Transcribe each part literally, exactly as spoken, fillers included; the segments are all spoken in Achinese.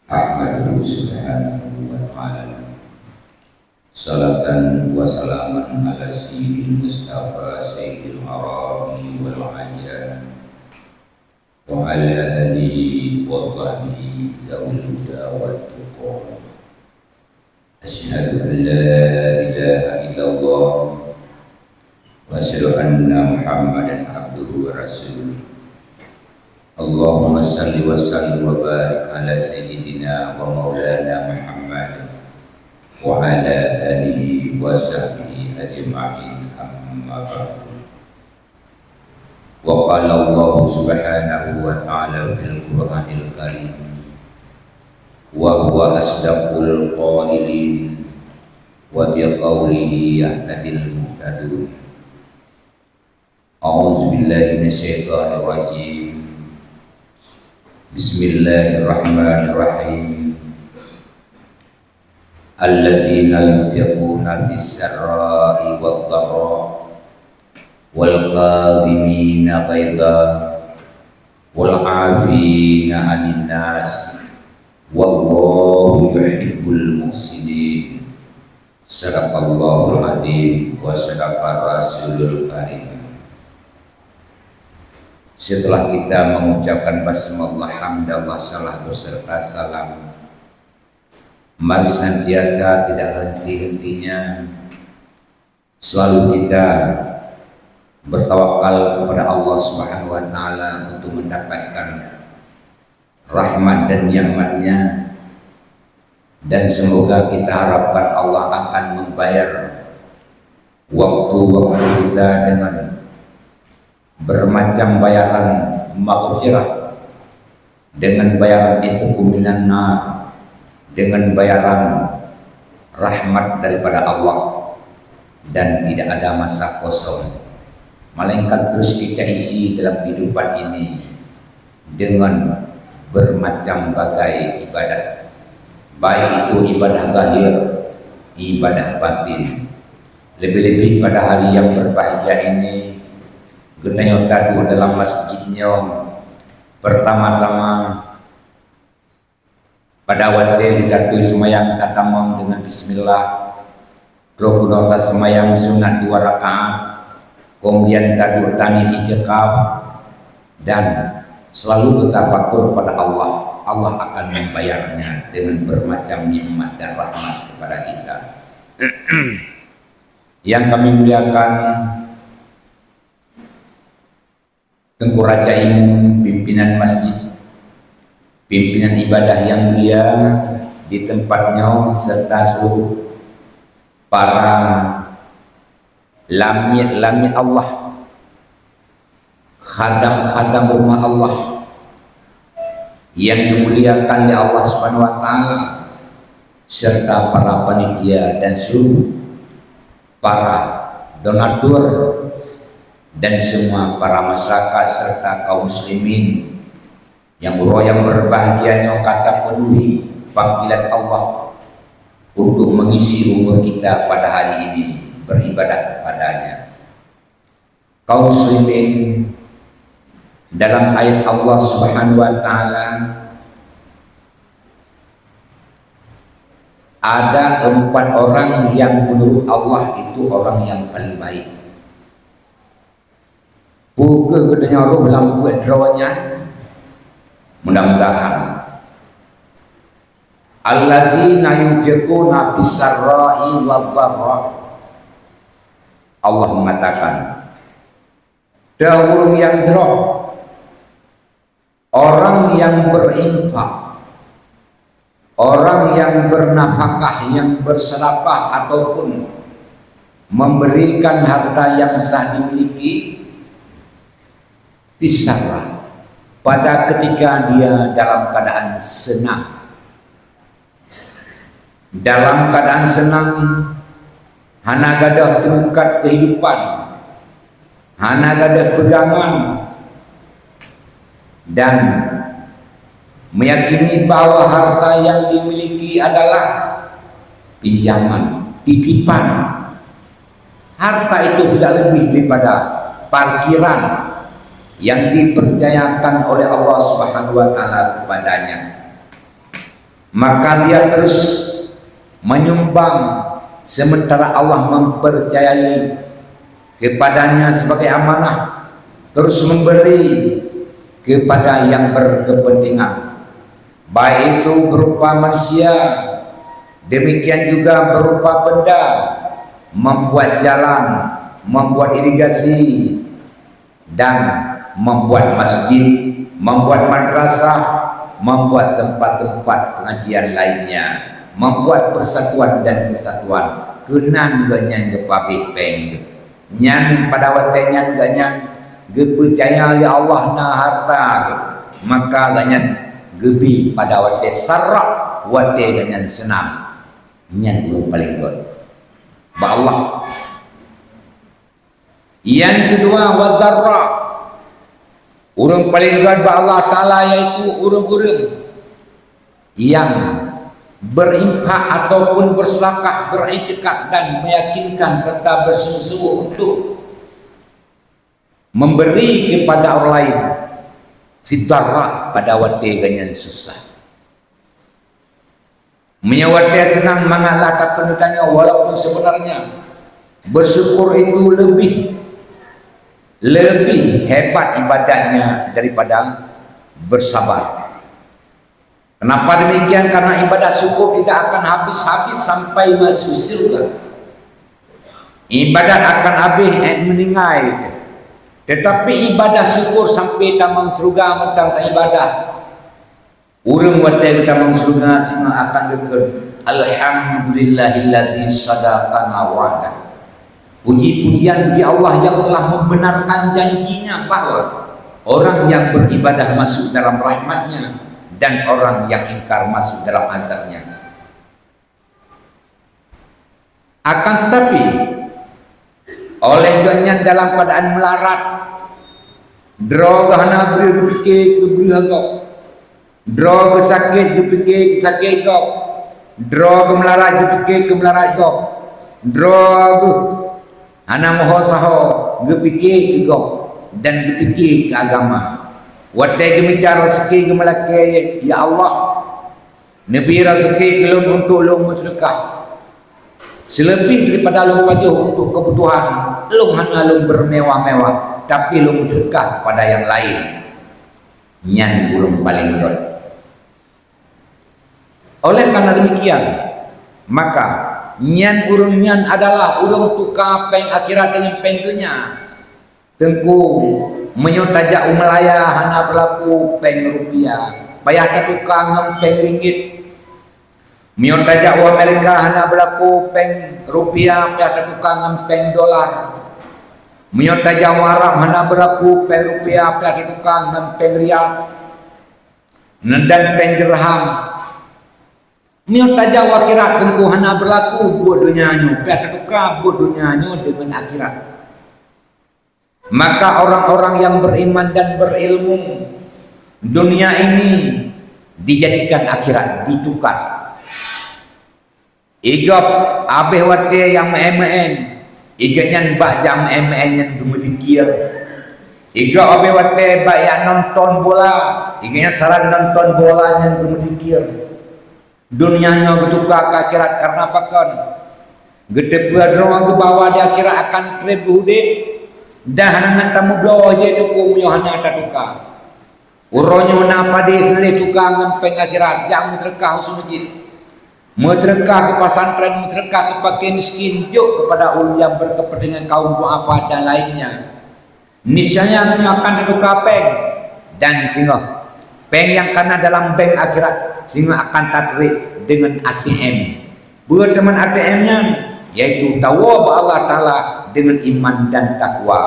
Ahmaduhu subhanahu wa ta'ala. Salatan wa salaman ala sayyidil Mustafa sayyidil Arabi wal Ajam, wa ala alihi wa sahbihi zawil huda wat tuqa. Asyhadu an la ilaha illallah wa asyhadu anna Muhammadan abduhu wa rasuluh. Allahumma salli wa sallim wa barik ala sayyidina wa maulana Muhammad wa ala alihi wa sahbihi ajma'in, amma ba'du. Wa qala Allah subhanahu wa ta'ala fil Qur'anil Karim, wa huwa asdaqul qailin, wa bi qaulihi yahtadil muhtadun. A'udzu billahi minasyaitonir rajim. Bismillahirrahmanirrahim. Allazina yunfiquna fis sarra'i wad dharra, wal kadhimina ghaidha, wal 'afina 'anin nas, wallahu yuhibbul muhsinin. Sadaqallahul adzim wa sadaqa rasulul karim. Setelah kita mengucapkan basmalah, hamdalah, salah beserta salam, mari senantiasa tidak henti-hentinya selalu kita bertawakal kepada Allah Subhanahu wa Ta'ala untuk mendapatkan rahmat dan nikmat-Nya, dan semoga kita harapkan Allah akan membayar waktu-waktu kita dengan bermacam bayaran maghfirah, dengan bayaran itqu minan nar, dengan bayaran rahmat daripada Allah, dan tidak ada masa kosong, melainkan terus kita isi dalam kehidupan ini dengan bermacam bagai ibadah, baik itu ibadah zahir, ibadah batin. Lebih-lebih pada hari yang berbahagia ini, geutanyoe taduek dalam masjid nyoe, pertama-tama pada watée jitatui seumayang tatamong deungon bismillah, troh keunoe taseumayang sunat dua rakaat, kemudian taduek taniet iktikaf, dan selalu bertafakur pada Allah. Allah akan membayarnya dengan bermacam nikmat dan rahmat kepada kita. Yang kami muliakan, Teungku Raja Imum, pimpinan masjid, pimpinan ibadah yang mulia di tempat nyoe, serta seluruh para lamiet-lamiet Allah, khadam-khadam rumah Allah yang dimuliakan oleh Allah Subhanahu wa Ta'ala, serta para panitia dan seluruh para donatur dan semua para masyarakat serta kaum muslimin yang uroe nyang berbahagia nyoe ka tapenuhi panggilan Allah untuk mengisi umur kita pada hari ini beribadah kepada-Nya. Kaum muslimin, dalam ayat Allah Subhanahu wa Ta'ala, ada empat orang yang menurut Allah itu orang yang paling baik. Peu kheueh geutanyoe rôh lam buet droe nyan? Mudah-mudahan. Allazina yunfiquna fis sarra'i wad dharra. Allah mengatakan, "Dahulu yang droe, orang yang berinfak, orang yang bernafkah, yang bersedekah ataupun memberikan harta yang sah dimiliki, fis sarra, pada ketika dia dalam keadaan senang." Dalam keadaan senang, hana gadôh tungkat kehidupan, hana gadôh peugangan, dan meyakini bahwa harta yang dimiliki adalah pinjaman, titipan. Harta itu tidak lebih daripada parkiran yang dipercayakan oleh Allah Subhanahu wa Ta'ala kepadanya. Maka dia terus menyumbang sementara Allah mempercayai kepadanya sebagai amanah, terus memberi kepada yang berkepentingan, baik itu berupa manusia, demikian juga berupa benda, membuat jalan, membuat irigasi, dan membuat masjid, membuat madrasah, membuat tempat-tempat pengajian lainnya, membuat persatuan dan kesatuan. Keunan geuh nyan geupabeh péng geuh. Nyan pada watée nyan geuh nyan geupeucaya lé Allah na harta geuh, maka geuh nyan geubri pada watée sarah, watée geuh nyan seunang. Nyan ureuëng paleng göt bak Allah. Yang kedua, wadarra. Ureuëng paleng göt bak Allah Taala yaitu ureuëng-ureuëng yang berinfak ataupun bersedekah, beriktikad dan meyakinkan serta bersungguh-sungguh untuk memberi kepada orang lain, fidarra, pada watée geuh nyan susah. Meunyoe watée seunang mangat lah tapeuneutanyoe, walaupun sebenarnya bersyukur itu lebih, lebih hebat ibadatnya daripada bersabar. Kenapa demikian? Karena ibadah syukur tidak akan habis-habis sampai masuk surga. Ibadat akan habéh ék meuninggai, tetapi ibadah syukur sampai tamong syeuruga mantong taibadah. Ureuëng watée geutamong syeuruga singoh akan geukheun, "Alhamdulillahilladzi sadaqana wa'dah." Puji-pujian bagi Allah yang telah membenarkan janji-Nya bahwa orang yang beribadah masuk dalam rahmat-Nya dan orang yang ingkar masuk dalam azab-Nya. Akan tetapi, oleh geuh nyan dalam keadaan meularat, droe geuh hana breueh geupike keu breueh gob, droe geuh sakét geupike keu sakét gob, droe geuh meularat geupike keu meularat gob, droe geuh hana meuho saho geupike keu gob dan geupike keu agama. Watée geumita raseuki geumeulakée, "Ya Allah, neubri raseuki keu lôn untuk lôn meuseudeukah. Seuleubeh daripada lôn pajoh untuk keubutuhan, lôn hana lôn beumewah-mewah, tapi lôn meuseudeukah kepada nyang laén." Nyan ureuëng paleng göt. Oleh karena demikian, maka nyan ureuëng nyan adalah ureuëng tuka péng akhirat deungon péng donya. Teungku, meunyoe tajak u Malaya hana beulaku péng rupiah, payah tatuka ngon péng ringgit. Meunyoe tajak u Amerika hana beulaku péng rupiah, payah tatuka ngon péng dolar. Meunyoe tajak u Arab hana beulaku péng rupiah, payah tatuka ngon péng rial, dan péng dirham. Meunyoe tajak u akhirat teungku hana beulaku buet donya nyoe, payah tatuka buet donya nyoe deungon akhirat. Maka orang-orang yang beriman dan berilmu, dunia ini dijadikan akhirat, ditukar. Igob abéh watée nyang meu'én-meu'én, igob nyan bak jak meu'én-meu'én nyan geumeuzikir. Igob abéh watée bak jak nonton bola, igob nyan saran nonton bola nyan geumeuzikir. Dunia nyoe geutuka keu akhirat kareuna pakon? Geuteupeue droe geubawa di akhirat akan treb geuh udeb, dan hana ngon tameubloe jih teungku meunyoe hana tatuka. Uroe nyoe na padé lé tuka ngon péng akhirat, jak meuseudeukah u meuseujid, meuseudeukah keu pesantren, meuseudeukah keu fakir miskin, jok keupada ulôn nyang berkepentingan, kaum duafa dan lainnya. Niscaya nyoe akan tatuka péng, dan singoh péng nyang kana dalam bank akhirat singoh akan tatrek deungon A T M. Peue teuma A T M nyan? Yaitu tawoe bak Allah Taala deungon iman dan takwa.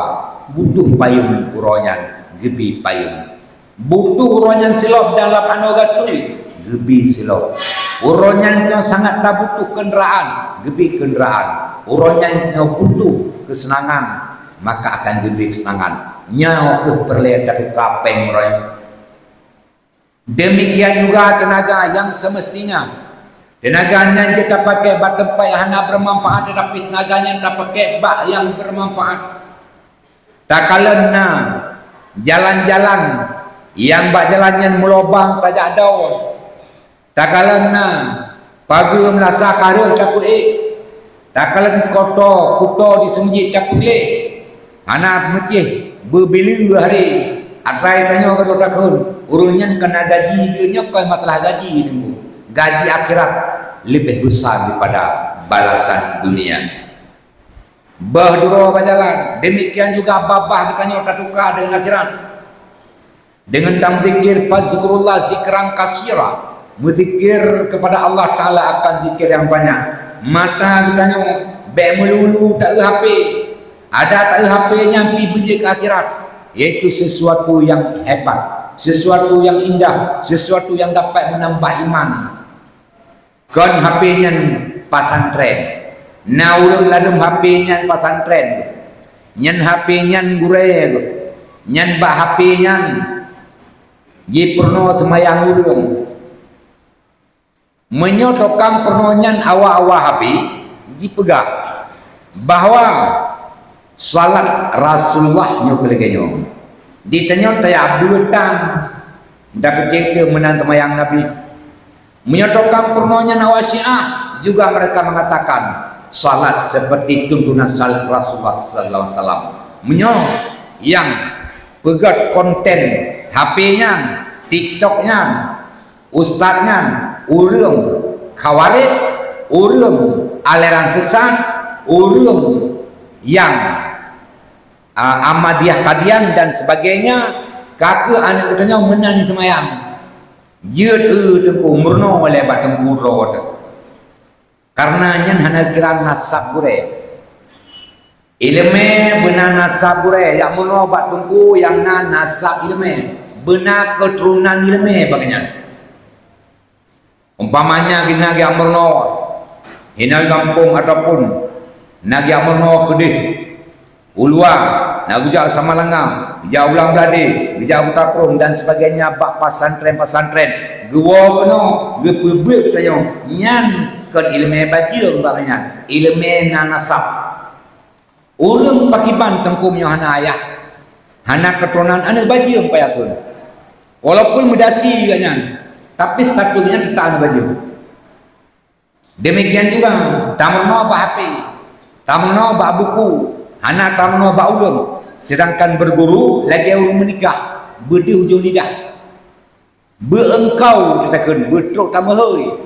Butuh payong uroe nyan, geubi payong. Butuh uroe nyan silop dalam anoe gasui, geubi silop. Uroe nyan nyoe sangat tabutuh keunderaan, geubi keunderaan. Uroe nyan nyoe butuh keuseunangan, maka akan geubri keuseunangan. Nyoe kheueh peureulée tatuka péng uroe nyoe. Demikian juga teunaga nyang seumeustinya. Teunaga nyan jeuet tapaké bak teumpat nyang hana beumanfaat, teutapi teunaga nyan tapaké bak nyang beumanfaat. Takalon na jalan-jalan nyang bak jalan nyan meulobang tajak dong, Takalon na pageue meulasa ka rhot tapeuék, takalon koto kuto di seumjit tapeugleh, hana meucéh beubileue haré. Atra tanyoe ka takheun, ureuëng nyan keu na gaji, nyoe kon masalah gaji teungku. Gaji akhirat leubeh besar daripada balasan dunia. Bah droe bak jalan, demikian juga babah geutanyoe tatuka deungon akhirat. Deungon tamzikir, fazkurullah zikran katsira, meuzikir kepada Allah Taala akan zikir yang banyak. Mata geutanyoe bék meululu taeu H P. Ada taeu H P nyan pih beujeuet keu akhirat, yaitu sesuatu yang hebat, sesuatu yang indah, sesuatu yang dapat menambah iman. Kon H P nyan pesantren. Na ureuëng ladum H P nyan pesantren. Nyan H P nyan gurée. Nyan bak H P nyan jipeurunoe seumayang ureuëng. Meunyoe tukang peurunoe nyan awak-awak H P, jipeugah bahwa salat Rasulullah nyoe keu lagée nyoe. Di tanyoe tajak beutam, tapike keu meunan seumayang Nabi. Meunyoe tukang peurunoe nyan awak Syiah, juga mereka mengatakan salat seperti tuntunan salat Rasulullah sallallahu alaihi wasallam. Meunyoe nyang peugét konten H P nyan, TikTok nyan, ustaz nyan, ureuëng khawarij, ureuëng aliran sesat, ureuëng nyang, a, Ahmadiyah Qadian dan sebagainya, ka keuh aneuëk geutanyoe meunan seumayang. Jeuet eu teungku meurunoe lé bak teungku droe teuh. Karena nyan hana kira nasab gurée. Iéleumé beuna nasab gurée, jak meurunoe bak teungku nyang na nasab iéleumé, beuna keuturonan iéleumé bak nyan. Umpamanya gina jak meurunoe hinoe gampông ataupun na jak meurunoe keudeh, u luwa, na geujak Samalanga, geujak u Ulang Beladi, geujak u Kota Krueng dan sebagainya bak pesantren-pesantren, geuwoe keunoe, geupeubeuet geutanyoe, nyan kon iéleumé bajeueng bak nyan, iéleumé na nasab. Ureuëng pakiban teungku meunyoe hana ayah, hana keuturonan aneuëk bajeueng payah thon. Walaupun meudasi geuh nyan, tapi status geuh nyan teutap aneuëk bajeueng. Demikian juga tameurunoe bak H P, tameurunoe bak buku, hana tameurunoe bak ulôn, sedangkan berguru lagée ureuëng meunikah, beudeuh ujong lidah. Beuengkau teutakheun beutrok tameuhôi.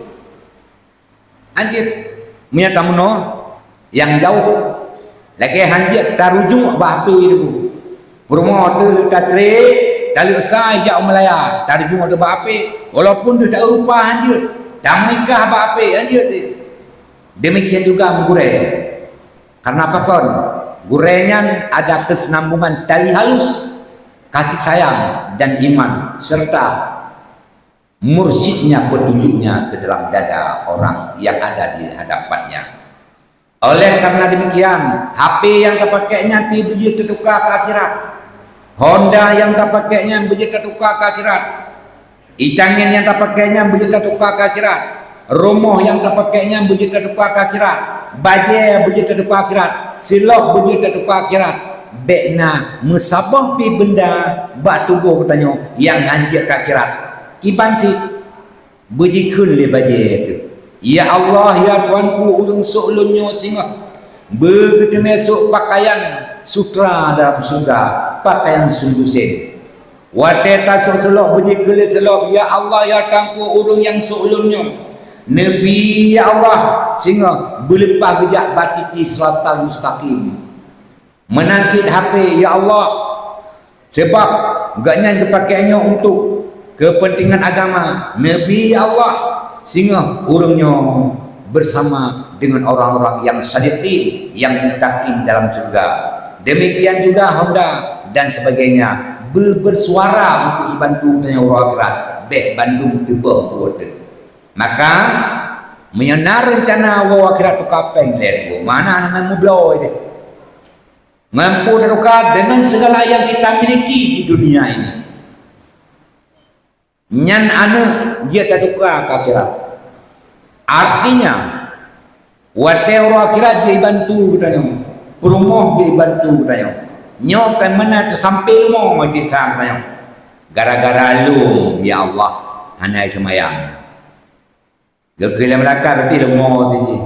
Hanjeuet meunyoe tameurunoe nyang jauh, lagée hanjeuet tarujuk bak H P teungku. Peurumoh teuh leueh tacre, taleuek sa jak u Malaya, tarujuk teuh bak H P. Walaupun deuh taeurupa hanjeuet, tameunikah bak H P hanjeuet cit. Demikian juga meugurée. Karena pakon? Gurée nyan ada kesinambungan tali halus, kasih sayang dan iman, serta mursyidnya, petunjuknya ke dalam dada orang yang ada di hadapannya. Oleh karena demikian, H P nyang tapakék nyan pih beujeuet tatuka keu akhirat. Honda nyang tapakék nyan beujeuet tatuka keu akhirat. Ié cangén nyang tapakék nyan beujeuet tatuka keu akhirat. Rumoh nyang tapakék nyan beujeuet tatuka keu akhirat. Bajée beujeuet tatuka keu akhirat. Silop beujeuet tatuka keu akhirat. Bék na meusaboh pih beunda bak tuboh geutanyoe nyang hanjeuet keu akhirat. Kiban cit beujikheun lé bajée teuh, "Ya Allah, ya Tuhanku, ureuëng sôk lôn nyoe singoh beugeuteumé sôk peukayan sutra dalam syeuruga, peukayan sundusen." Watée tasôk silop beujikheun lé silop, "Ya Allah, ya Tuhanku, ureuëng nyang sôk lôn nyoe, neubi, ya Allah, singoh beuleupah geujak bak titi siratal mustaqim." Meunan cit H P, "Ya Allah, sebab gobnyan geupakék nyoe untuk keupeuntengan agama, neubi, ya Allah, singoh ureuëng nyoe bersama dengan orang-orang yang sadiqin, yang muttaqin dalam syeuruga." Demikian juga Honda dan sebagainya, be-, bersuara untuk jibantu tanyoe uroe akhirat, bék bandum teuboh buet teuh. Maka, meunyoe na reuncana uroe akhirat tuka péng lé, mana na ngon meubloe deh. Mampu tatuka dengan segala yang kita miliki di dunia ini. Nyan aneuëk jeuet tatuka keu akhirat. Artinya, watée uroe akhirat jeuet jibantu geutanyoe, peurumoh jeuet jibantu geutanyoe. Nyoe ka meunan teusampé leumo cit sang geutanyoe. Gara-gara lôn, ya Allah, hana seumayang. Geukheun lé malaikat, berarti leumô teuh jih.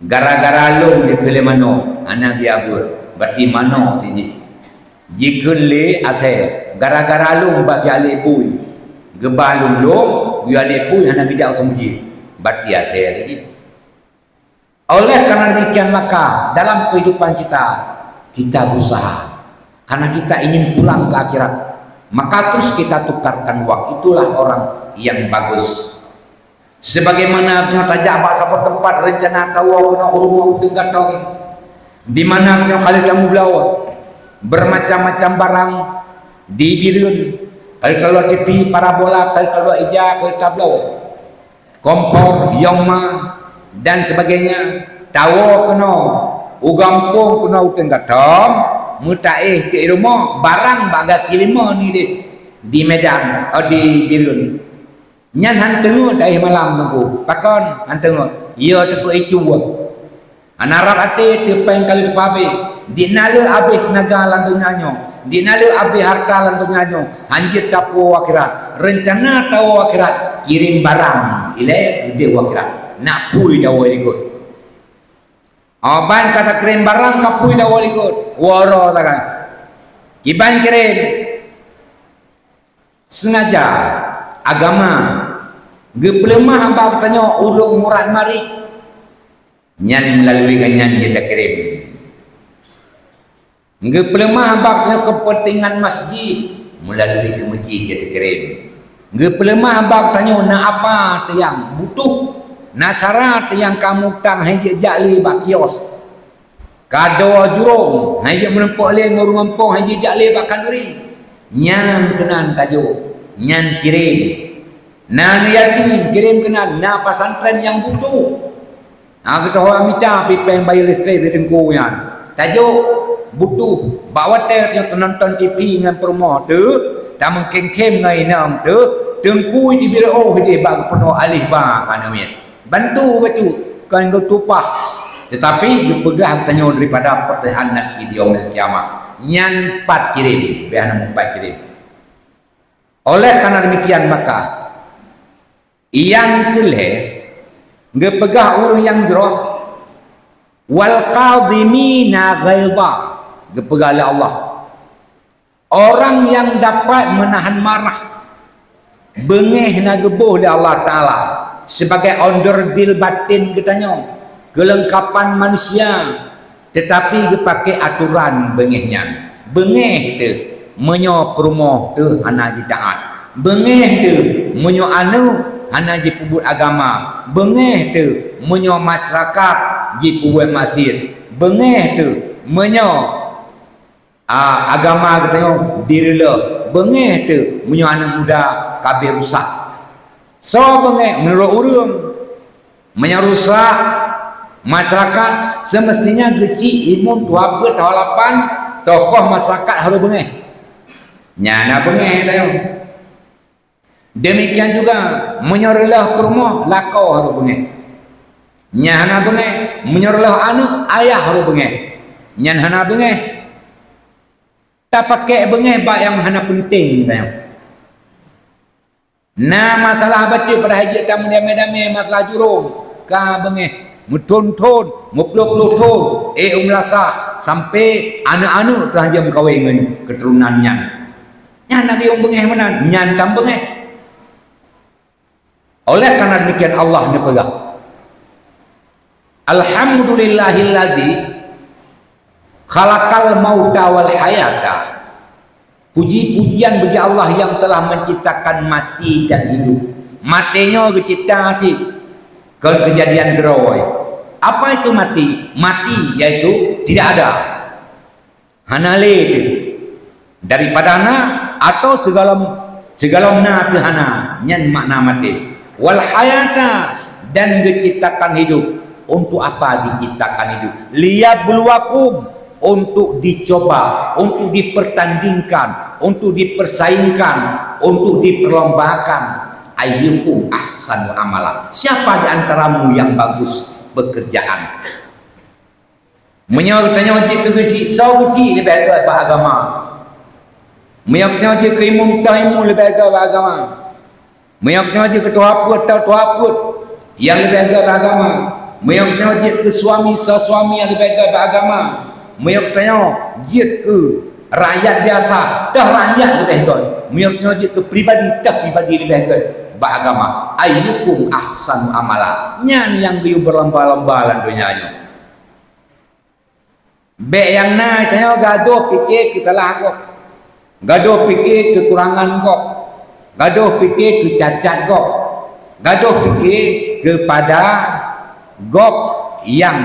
Gara-gara lôn geukheun lé manok, hana geujak beuet, berarti manok teuh jih. Jikheun lé asèe, gara-gara lôn bak geujak lé bui. Geuba lôn lôn, geujak lé bui hana geujak u meuseujid, berarti asèe teuh jih. Oleh karena demikian maka dalam kehidupan kita, kita berusaha. Karena kita ingin pulang ke akhirat, maka terus kita tukarkan uang. Itulah orang yang bagus. Sebagaimana nyoe tajak bak saboh teumpat rencana tawoe keunoe u rumoh Uteung Gatong, di mana nyoe ka lheueh tameubloe bermacam-macam barang di Bireuen, ka lheueh tabloe T V, parabola, ka lheueh tabloe ija, ka lheueh tabloe kompor, yong ma, dan sebagainya, tawoe keunoe u gampông keunoe Uteung Gatong, meutaéh keu i rumoh, barang bak gaki lima ni deh di Medan, oh, di Bireuen. Nyan han teungeut taéh malam Teungku. Pakon han teungeut? Yo teupeu icu. Hana rab até teupeng ka lheueh teupabeh. Di na lheueh abéh teunaga lam donya nyoe. Di na lheueh abéh harta lam donya nyoe. Han jeuet tapuwoe akhirat. Rencana tawoe akhirat, kirém barang ilèe keudéh u akhirat. Nak phui tawoe likot. Oh, ban ka takirém barang ka phui tawoe likot. Woro takan. Kiban kirém. Sengaja agama geupeuleumah bak geutanyoe ureueng murat marit, nyan meulalu gobnyan jeuet takirém. Geupeuleumah bak geutanyoe keupeuntengan masjid, meulalu seumasjid jeuet takirém. Geupeuleumah bak geutanyoe na apa teuh nyang butuh, na sara teuh nyang ka mutang han jeuet jak lé bak kios. Ka dua jurông, han jeuet meureumpok lé ngon ureueng gampông, han jeuet jak lé bak khanduri. Nyan keunan tajok, nyan kirém. Na aneuk yatim, kirém keunan, na pesantren nyang butuh. Ha, geutanyoe mita pipéng bayeue listrik di teungku nyan. Tajok, butuh. Bak watèe tanyoe teunonton T V ngon peurumoh teuh, tameukhém-khém ngon inong teuh, teungku jibri oh idéh bak geupeunoh aléh ba ka aneuk miet. Bantu bacut, kon geutumpah, teutapi geupeugah geutanyoe daripada peurtanyaan nan di Yaumul Qiyamah. Nyan pat kirém, bèk hana meupat kirém. Oleh karena demikian maka, nyang keu lhèe geupeugah ureueng nyang jroh, "Wal kadhimina ghaidha," geupeugah lé Allah. Orang yang dapat menahan marah, beungéh na geuboh lé Allah Taala sebagai onderdil batin geutanyoe, keulengkapan manusia, teutapi geupaké atoran beungéh nyan. Beungéh teuh meunyoe peurumoh teuh hana jitaát. Beungéh teuh meunyoe aneuk hana jipeubuet agama. Beungéh teuh meunyoe masyarakat jipeubuet maksiet. Beungéh teuh meunyoe A, agama geutanyoe direulôh, beungéh teuh meunyoe aneuk muda ka abéh rusak. Soe beungéh? Meunurot ureueng. Meunyoe rusak masyarakat, semestinya geuchik imeum tuha peuet, tuha lapan, tokoh masyarakat harôh beungéh. Nyan na beungéh tanyoe. Demikian juga, meunyoe reulôh peurumoh, lakoe harôh beungéh. Nyan hana beungéh, meunyoe reulôh aneuk, ayah harôh beungéh. Nyan hana beungéh. Tapakék beungéh bak nyang hana peunteng, tanyong. Na masalah bacut padahai jeuet tameudamé-damé, masalah jurông, ka beungéh. Meuthôn-thôn, meuploh-ploh thôn, ék u meulasah, sampoe aneuk-aneuk teuh han jeuet meukawen ngon keuturonan nyan. Nyan na geuyue beungéh meunan, nyan tam beungéh. Oleh karena demikian Allah neupeugah, "Alhamdulillahilladzi khalaqal mauta wal hayata." Puji-pujian bagi Allah yang telah menciptakan mati dan hidup. Maté nyoe geucipta cit, kon keujadian keudroe. Apa itu mati? Mati yaitu tidak ada. Hana lé teuh. Daripada na atau sigohlom, sigohlom na teuh hana, nyan makna maté. Wal hayata, dan geuciptakan hidup. Untuk apa diciptakan hidup? Liyabluwakum, untuk dicoba, untuk dipertandingkan, untuk dipersaingkan, untuk diperlombakan. Ayyukum ahsanu amala. Siapa di antaramu yang bagus pekerjaan? Meunyoe geutanyoe jeuet keu geuchik, soe geuchik leubeh göt bak agama? Meunyoe geutanyoe jeuet keu imeum, toh imeum leubeh göt bak agama? Meunyoe geutanyoe jeuet keu tuha peuet, toh tuha peuet? Nyang leubeh göt bak agama. Meunyoe tanyoe jeuet keu suami, soe suami nyang leubeh göt bak agama. Meunyoe tanyoe jeuet keu rakyat biasa, toh rakyat leubeh göt. Meunyoe tanyoe jeuet keu pribadi, toh pribadi leubeh göt bak agama. Ayyukum ahsanu amala. Nyan nyang geuyue beulomba-lomba lam donya nyoe. Bék nyang na tanyoe gadôh pike keu salah gob, gadôh pike keukurangan gob, gadôh pike keu cacat gob, gadôh pike keupada gob nyang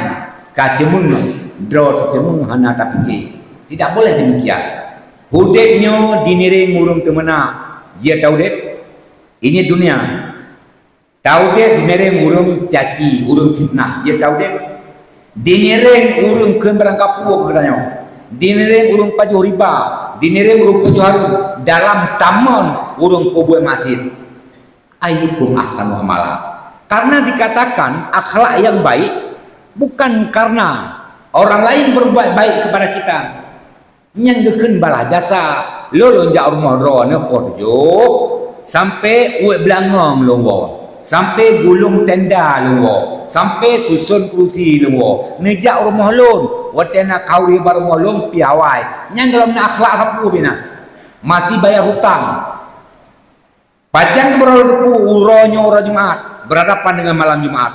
ka ceumeung, droe teuceumeung hana tapike. Tidak boleh demikian. Udeb nyoe dinireng ureuëng teumeunak, jeuet taudeb. Ini dunia. Taudeb dinireng ureuëng caci, ureuëng fitnah, jeuet taudeb. Dinireng ureuëng kheun barang kapue keu geutanyoe. Dinireng ureuëng pajoh riba, dinireng ureuëng pajoh hareuem, dalam tamong ureuëng peubuet maksiet. Ayyukum ahsanu amala. Karena dikatakan akhlak yang baik bukan karena orang lain berbuat baik kepada kita. Nyang geukheun balah jasa, lôn lôn jak rumoh droeneuh poh tujoh, sampoe uet beulangöng lôn woe, sampoe gulong tenda lôn woe, sampoe suson keurusi lôn woe, neujak rumoh lôn, watée na khanduri bak rumoh lôn piawai. Nyang gohlom na akhlak sapeue pih na. Masih bayar hutang. Pajan beureudoh teupeu uroe nyoe uroe Jumat berhadapan dengan malam Jumat?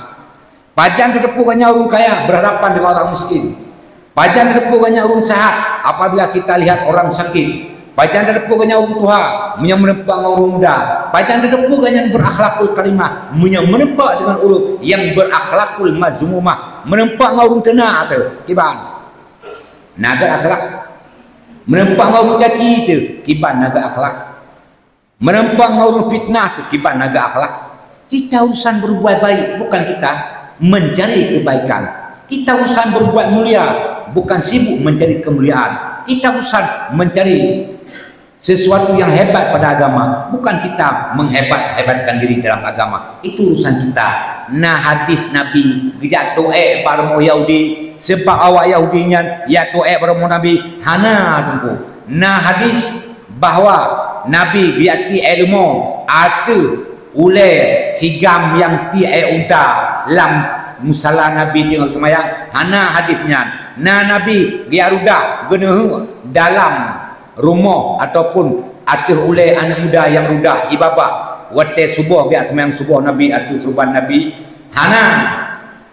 Pajan tateupeue gobnyan ureuëng kaya berhadapan dengan orang miskin? Pajan tateupeue gobnyan ureuëng sehat apabila kita lihat orang sakit? Pajan tateupeue gobnyan ureuëng tuha meunyoe meureumpok ngon ureuëng muda? Pajan tateupeue gobnyan berakhlakul karimah meunyoe meureumpok dengan ureuëng nyang berakhlakul mazmumah, meureumpok ngon ureuëng teunak teuh? Kiban? Na göt akhlak. Meureumpok ngon ureuëng caci teuh? Kiban na göt akhlak. Meureumpok ngon ureuëng fitnah teuh? Kiban na göt akhlak. Kita urusan berbuat baik, bukan kita mencari kebaikan. Kita urusan berbuat mulia, bukan sibuk mencari kemuliaan. Kita urusan mencari sesuatu yang hebat pada agama, bukan kita menghebat-hebatkan diri dalam agama. Itu urusan kita. Na hadis Nabi geujak toh ék bak rumoh Yahudi, sebab awak Yahudi nyan jak toh ék bak rumoh Nabi, hana teungku. Na hadis bahwa Nabi geujak tiek ék leumo ateueh ulée sigam nyang tiek ék unta lam musala Nabi teungoh seumayang, hana hadis nyan. Na Nabi geujak rudah geuneuheuek dalam rumoh ataupun ateueh ulée aneuëk muda nyang rudah ié babah watée suboh geujak seumayang suboh Nabi ateueh seuruban Nabi, hana.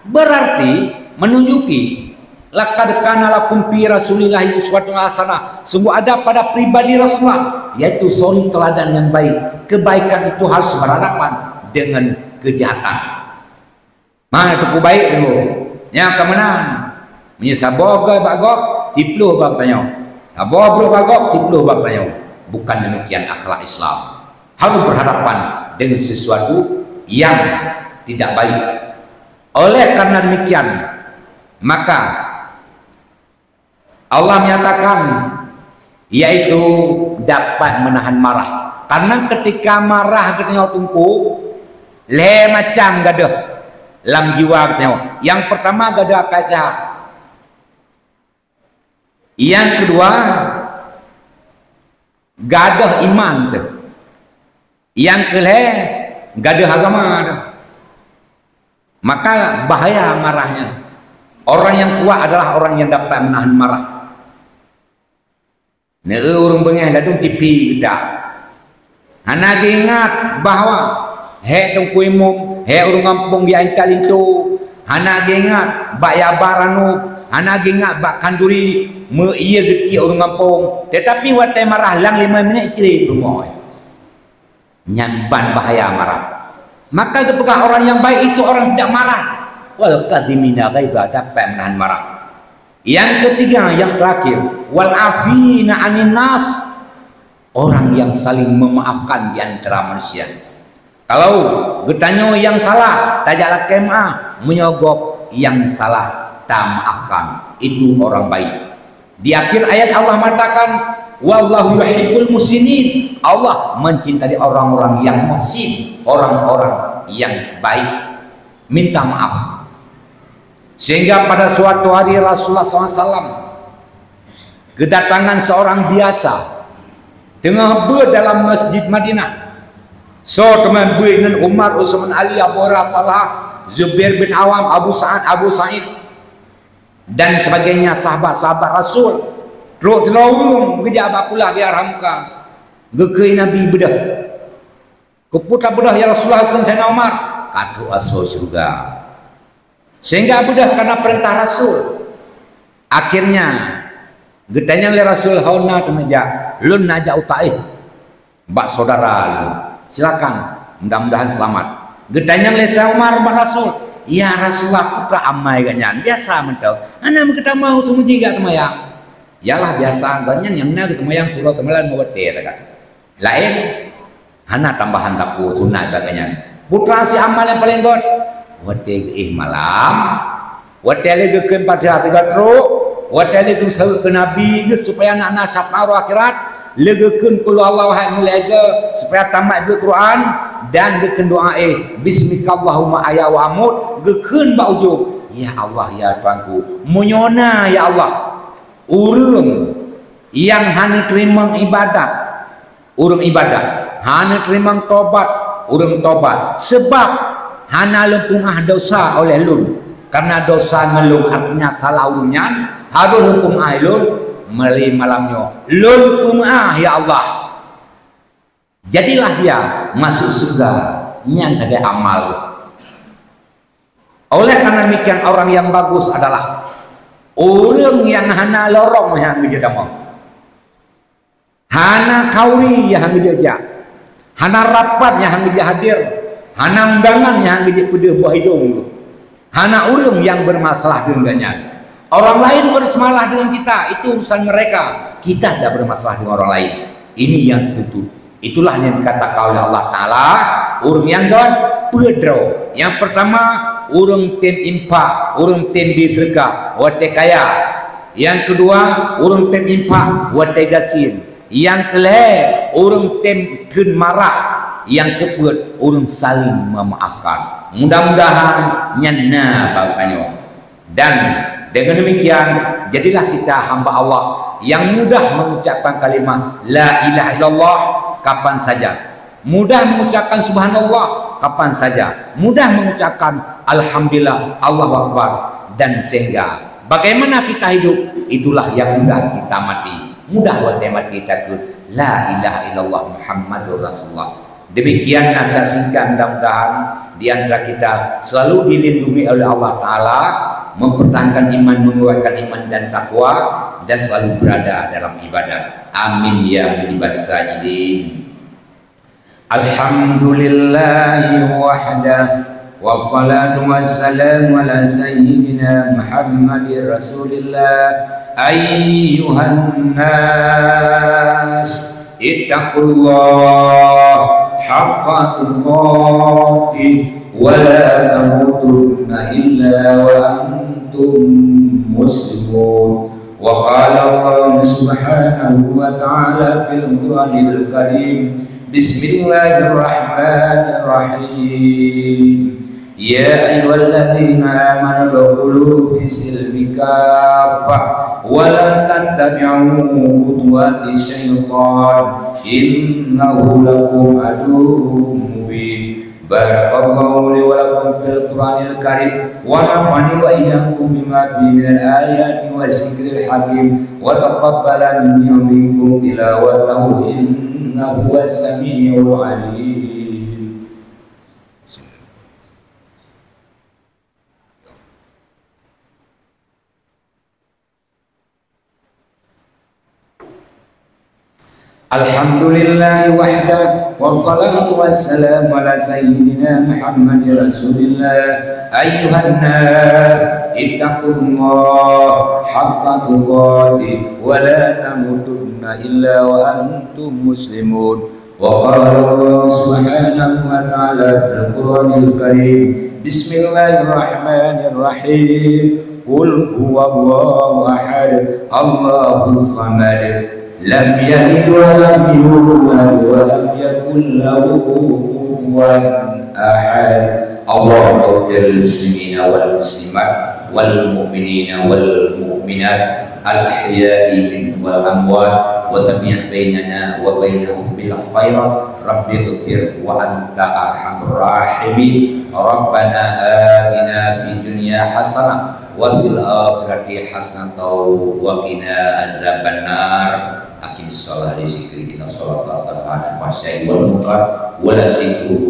Berarti menunjuki, "Laqad kana lakum fi Rasulillahi uswatun hasanah." Sungguh ada pada pribadi Rasulullah, yaitu suri teladan yang baik. Kebaikan itu harus berhadapan dengan kejahatan. Mana teupeu baik dulu? Nyang ka meunan. Meunyoe saboh göt bak gob, siploh bak tanyoe. Saboh brok bak gob, siploh bak tanyoe. Bukan demikian akhlak Islam. Harus berhadapan dengan sesuatu yang tidak baik. Oleh karena demikian, maka Allah menyatakan, yaitu dapat menahan marah. Karena ketika marah geutanyoe teungku, lhée macam gadôh lam jiwa geutanyoe. Nyang pertama gadôh akai sehat. Nyang keudua gadôh iman teuh. Nyang keulhée gadôh agama teuh. Maka bahaya marahnya. Orang yang kuat adalah orang yang dapat menahan marah. Neu ureuëng beungéh ladum tipi geudak. Hana geuingat bahwa hék teungku imum, hék ureuëng gampông di Ainta Linto, hana geuingat bak Yaba Ranub, hana geuingat bak khanduri meu ié geutiek ureuëng gampông. Tetapi watée marah lam lima minit cre rumoh. Nyan ban bahaya marah. Maka geupeugah orang yang baik itu orang tidak marah. Wal kadhimina ghaidha, dapat menahan marah. Yang ketiga, yang terakhir, wal afina anin nas, orang yang saling memaafkan di antara manusia. Kalau geutanyoe nyang salah, tajak lakée meuáh, meunyoe gob nyang salah, tamaafkan. Itu orang baik. Di akhir ayat Allah mengatakan, "Wallahu yuhibbul muhsinin." Allah mencintai orang-orang yang muhsin, orang-orang yang baik. Minta maaf. Sehingga pada suatu hari Rasulullah sallallahu alaihi wasallam kedatangan seorang biasa teungoh beuet dalam Masjid Madinah. Soe teuma beuet nan Umar, Utsman, Ali, Abu Hurairah, Talha, Zubair bin Awam, Abu Sa'ad, Abu Sa'id, dan sebagainya, sahabat-sahabat Rasul. Trok sidroe ureuëng geujak bak kulah di arah muka. Geukheun Nabi beudôh. Keupeue tabeudôh, ya Rasulullah, kheun Saidina Umar? Ka trok asoe syeuruga. Sehingga beudôh karena peurintah Rasul. Akhirnya, geutanyong lé Rasul, "Ho na teuneujak?" "Lôn neujak u Taif bak syedara lôn." "Silakan, mudah-mudahan selamat." Geutanyong lé Saidina Umar bak Rasul, "Ya Rasulullah, peue amai geuh nyan? Biasa mantong. Hana meukeutamah u teumeuji gak seumayang?" "Yalah, biasa. Gobnyan nyang na geuseumayang turoe teumalam meuwatée taga." Laén, hana tambahan sapeue, sunat bak gobnyan. Putra si amal nyang paleng göt, watée geuéh malam, watée lé geukheun Fatihah sigoe trok, watée lé geuseuôt keu Nabi geuh supaya na, na syafaat uroe akhirat, lé geukheun Qul Huwallahu Ahad mulai sigoe supaya tamat beuet Quran, dan geukheun doa éh, "Bismikallahumma ahya wa amut," geukheun bak ujong, "Ya Allah, ya Tuhanku, meunyoe na, ya Allah, ureuëng nyang hana teurimong iébadat, ureuëng iébadat, hana teurimong tobat, ureuëng tobat, sabab hana lôn peumeuáh desya oleh lôn. Kareuna desya ngon lôn, artinya salah ureuëng nyan, harôh lôn peumeuáh lôn, meuli malam nyoe lôn peumeuáh, ya Allah." Jadilah dia masuk syeuruga nyang sagai amal. Oleh karena demikian, orang yang bagus adalah ureuëng nyang hana lorong nyang geujak tamong. Hana khauri nyang geujak, hana rapat nyang geujak hadir, hana undangan nyang geujak peudeuh boh idong. Hana ureuëng nyang bermasalah deungon gobnyan. Orang lain bermasalah dengan kita, itu urusan mereka. Kita tidak bermasalah dengan orang lain. Ini yang tertutup. Itulah yang dikatakan oleh Allah Taala, ureuëng nyang göt peuet droe. Nyang pertama, ureuëng tem infak, ureuëng tem bri seudeukah watée kaya. Nyang keudua, ureuëng tem infak watée gasien. Nyang keulhée, ureuëng tem kheun marah. Nyang keupeuet, ureuëng saling memaafkan. Mudah-mudahan nyan na bak geutanyoe. Dan dengan demikian, jadilah kita hamba Allah yang mudah mengucapkan kalimat la ilaha illallah kapan saja. Mudah mengucapkan subhanallah kapan saja. Mudah mengucapkan alhamdulillah, Allahu Akbar, dan sehingga bagaimana kita hidup, itulah yang mudah kita mati. Mudah watée mati takheun la ilaha illallah Muhammadur Rasulullah. Demikian nasihat singkat, mudah-mudahan di antara kita selalu dilindungi oleh Allah Taala, mempertahankan iman, menguatkan iman dan takwa, dan selalu berada dalam ibadah. Amin ya mujibas sa'ilin. Alhamdulillahi wahdah, wassalatu wassalamu ala sayyidina Muhammadir Rasulillah. Ayyuhan nas, ittaqullah haqqa tuqatih, wa la tamutunna illa wa antum muslimun. Wa qala Allah subhanahu wa ta'ala fil Qur'anil Karim, bismillahirrahmanirrahim. Ya ayyuhalladzina amanu udkhulu fis silmi kaffah, wa la tattabi'u khutuwati syaitan, innahu lakum aduwwum mubin. Barakallahu li wa lakum fil Qur'anil Karim, wa nafa'ani wa iyyakum bima fihi minal ayati wa dzikril hakim, wa taqabbala minni wa minkum tilawatahu, innahu huwas samiul alim. Alhamdulillahi wahdah, wassalatu wassalamu ala sayyidina Muhammadin Rasulillah. Ayyuhan nas, ittaqullah haqqa tuqatih, wa la tamutunna illa wa antum muslimun. Wa qala Allah subhanahu wa ta'ala fil Qur'anil Karim, bismillahirrahmanirrahim. Qul huwallahu ahad, Allahus samad. Lam yalid wa lam yulad wa lam yakul lahu kufuwan ahad. Allahummaghfir lil muslimina wal muslimat wal mu'minina wal mu'minat al ahya'i minhum wal amwat, wa tabi' bainana wa bainahum bil khairat, Rabbighfir wa anta arhamur rahimin. Rabbana atina fid dunya hasanah wa fil akhirati hasanatan wa qina azabannar. Aqimis shalah li dzikri, inna sholata tanha 'anil fahsya'i wal munkar, wa la dzikru